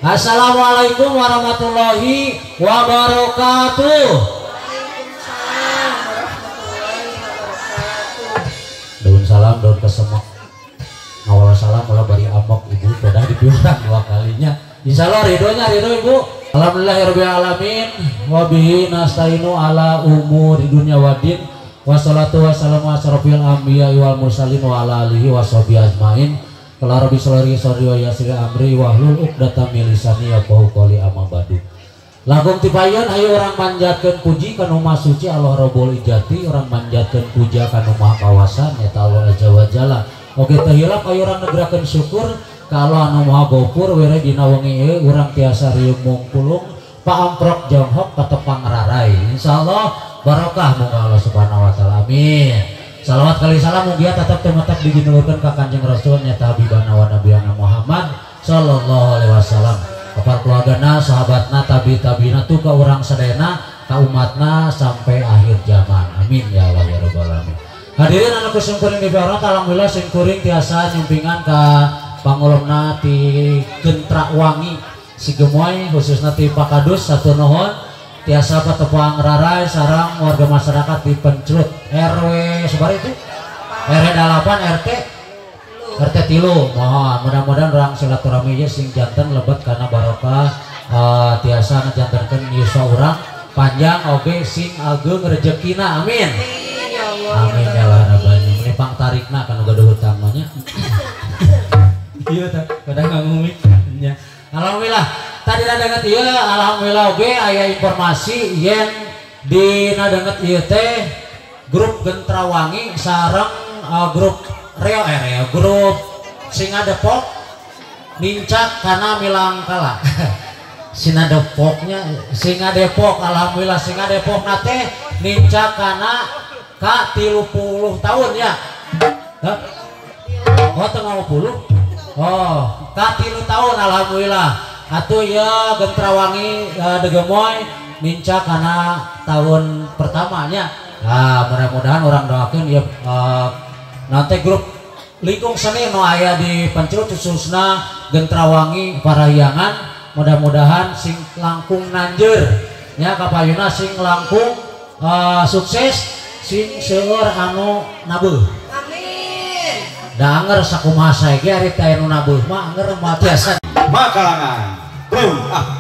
Assalamualaikum warahmatullahi wabarakatuh. Waalaikumsalam warahmatullahi wabarakatuh. Daun salam daun kesemak. Awal salam ulah bari amok ibu sudah dipiurang dua kalinya. Insyaallah ridhonya ridho ibu. Alhamdulillahirabbil alamin wa bihi nastainu ala umuri dunya waddin. Wassalatu wassalamu ala asyrofil anbiya'i wal mursalin wa ala alihi washabihi ajmain. Qala rabbi sholli wa yassir amri wahlul 'uqdatam min lisani yafqahu qouli amma ba'du. Langkung tipayeun hayu urang manjatkeun puji kana Maha Suci Allah Rabbul Izzati, urang manjatkeun puja kana Maha Kawasa nyaeta Allah Azza wa Jalla. Oge teu hilap hayu urang negrakeun syukur ka Allah anu Maha Gofur were dina wengi ieu urang tiasa riung mungkulung paamprok jonghok katepang rarai. Insyaallah barokah moga Allah Subhanahu wa taala. Amin. Salawat kali salam mugia tetap tumetep diginulurkeun ka Kanjeng Rasul nyata habibana wa nabiyana Muhammad sallallahu alaihi wasallam. Kapar keluargana, sahabatna, tabi-tabina tuh ka urang sadayana, ka umatna sampai akhir zaman. Amin ya Allah ya rabbal alamin. Hadirin anu kusimkuring dibawah, alhamdulillah simkuring tiasa nyumpingan ka pangulumna ti Gentrawangi Sigemoy khususna ti Pakadus satu nuhun. Tiasa patepang rarai sarang warga masyarakat di Pencrut RW sebar itu RW 8 RT RT 3. Mohon mudah-mudahan orang silaturahmi ieu sing janten lebet karena barokah tiasa ngejantenkeun yuswa urang panjang oge sing ageng rejekina. Amin amin ya Allah rabbal alamin. Meni pangtarikna kana gaduh hutang mah nya. Ieu teh kadang ngangumik nya. Alhamdulillah tadi danget ieu alhamdulillah oge aya informasi yen dina danget ieu teh grup Gentrawangi sareng grup Reo grup Singa Depok nincak kana milangkala. Singa Depoknya Singa Depok alhamdulillah Singa Depok na teh nincak kana ka 30 tahun ya. Hah? Oh 30. Oh, ka 3 tahun alhamdulillah. Atuh ya Gentrawangi Degemoy nincak karena tahun pertamanya. Nah, mudah-mudahan orang doakeun ya nanti grup lingkung seni nu aya di Pencrut khususna Gentrawangi Parahyangan mudah-mudahan sing langkung nanjeur nya kapayuna sing langkung sukses sing seueur anu nabeuh. Amin. Da anger sakumaha sae ge ari teh anu nabeuh mah anger moal tiasa. Makalangan. Boom. Ah.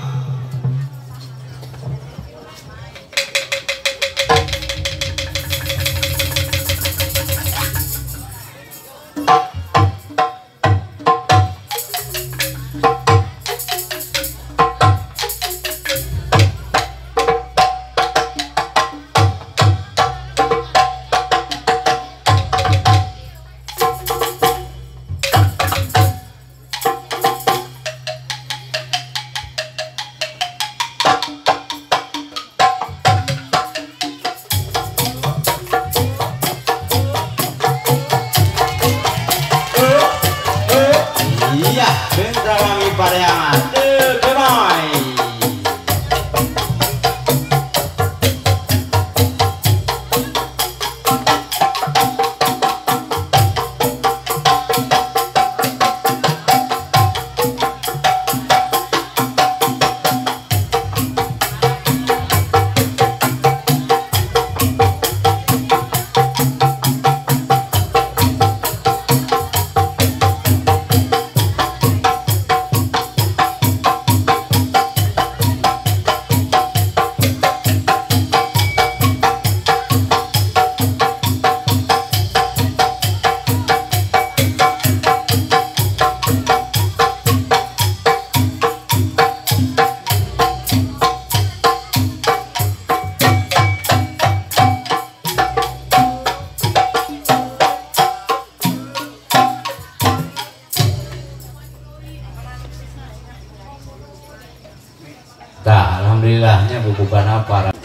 Alhamdulillahnya bukan apa.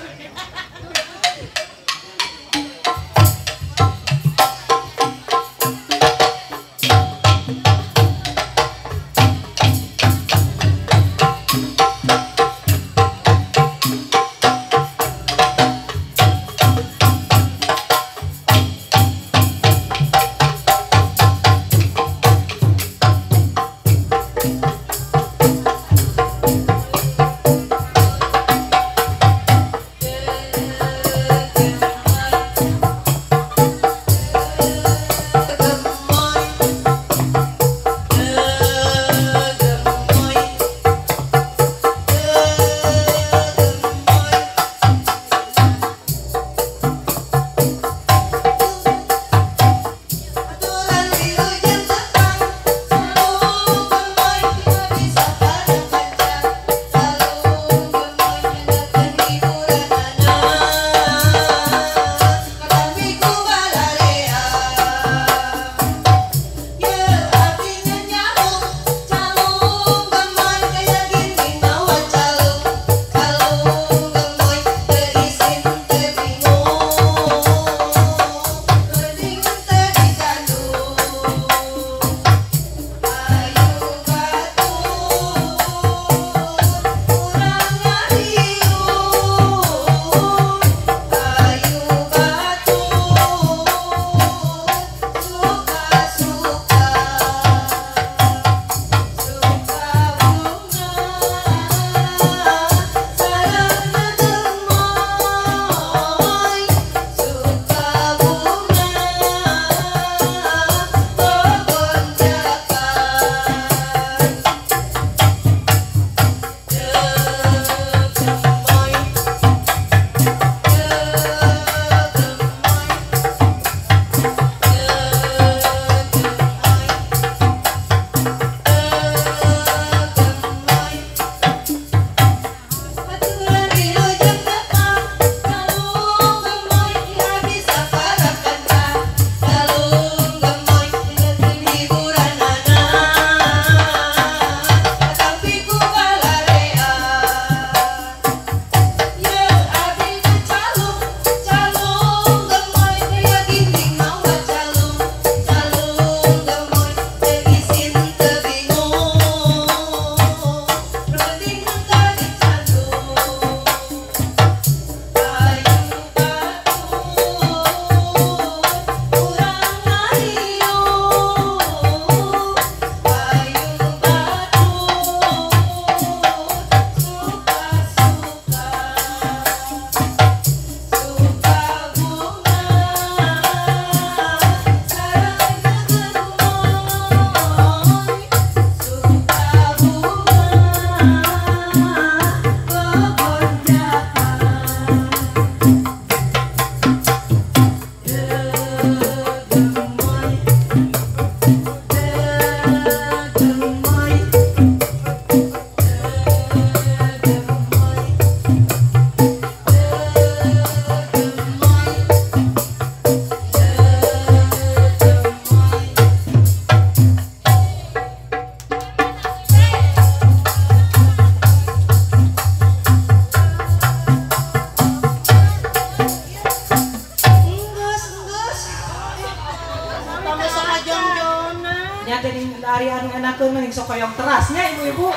Ayeuna teh ari anu enakeun mah sok hoyong terasnya ibu-ibu.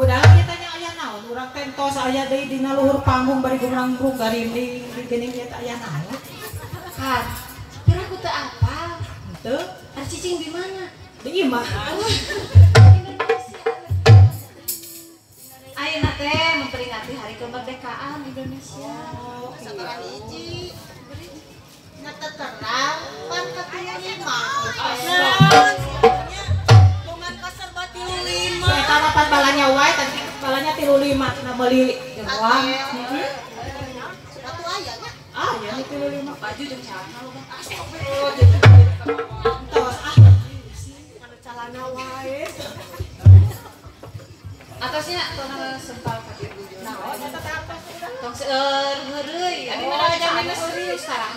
Udah kita nya aya naon urang teh tos aya deui dina luhur panggung bari gumranggrung garinding geuning ieu teh aya naon. Kan, kira aku teu apal. Henteu. Ari cicing di mana? Di imah. Indonesia. Ayeuna teh memperingati Hari Kemerdekaan Indonesia. Oh, sabaraha hiji. Nya terang pan katilu lima. Cuman kaserba 35. Eta mah pan balanya wae tadi balanya 35 cenah meuli jeroan. Heeh. Sepatu aya nya. Ah, ya 35 baju jeung celana loba. Entos ah. Kana celana wae. Atasnya tong sempal ka dieu. Naon eta teh atos udah. Tong seueur heureuy. Abi mah aja minus serius tarang.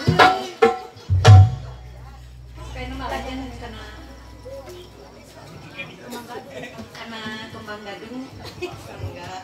Kayaknya malah jangan kena kembang gadung. Enggak.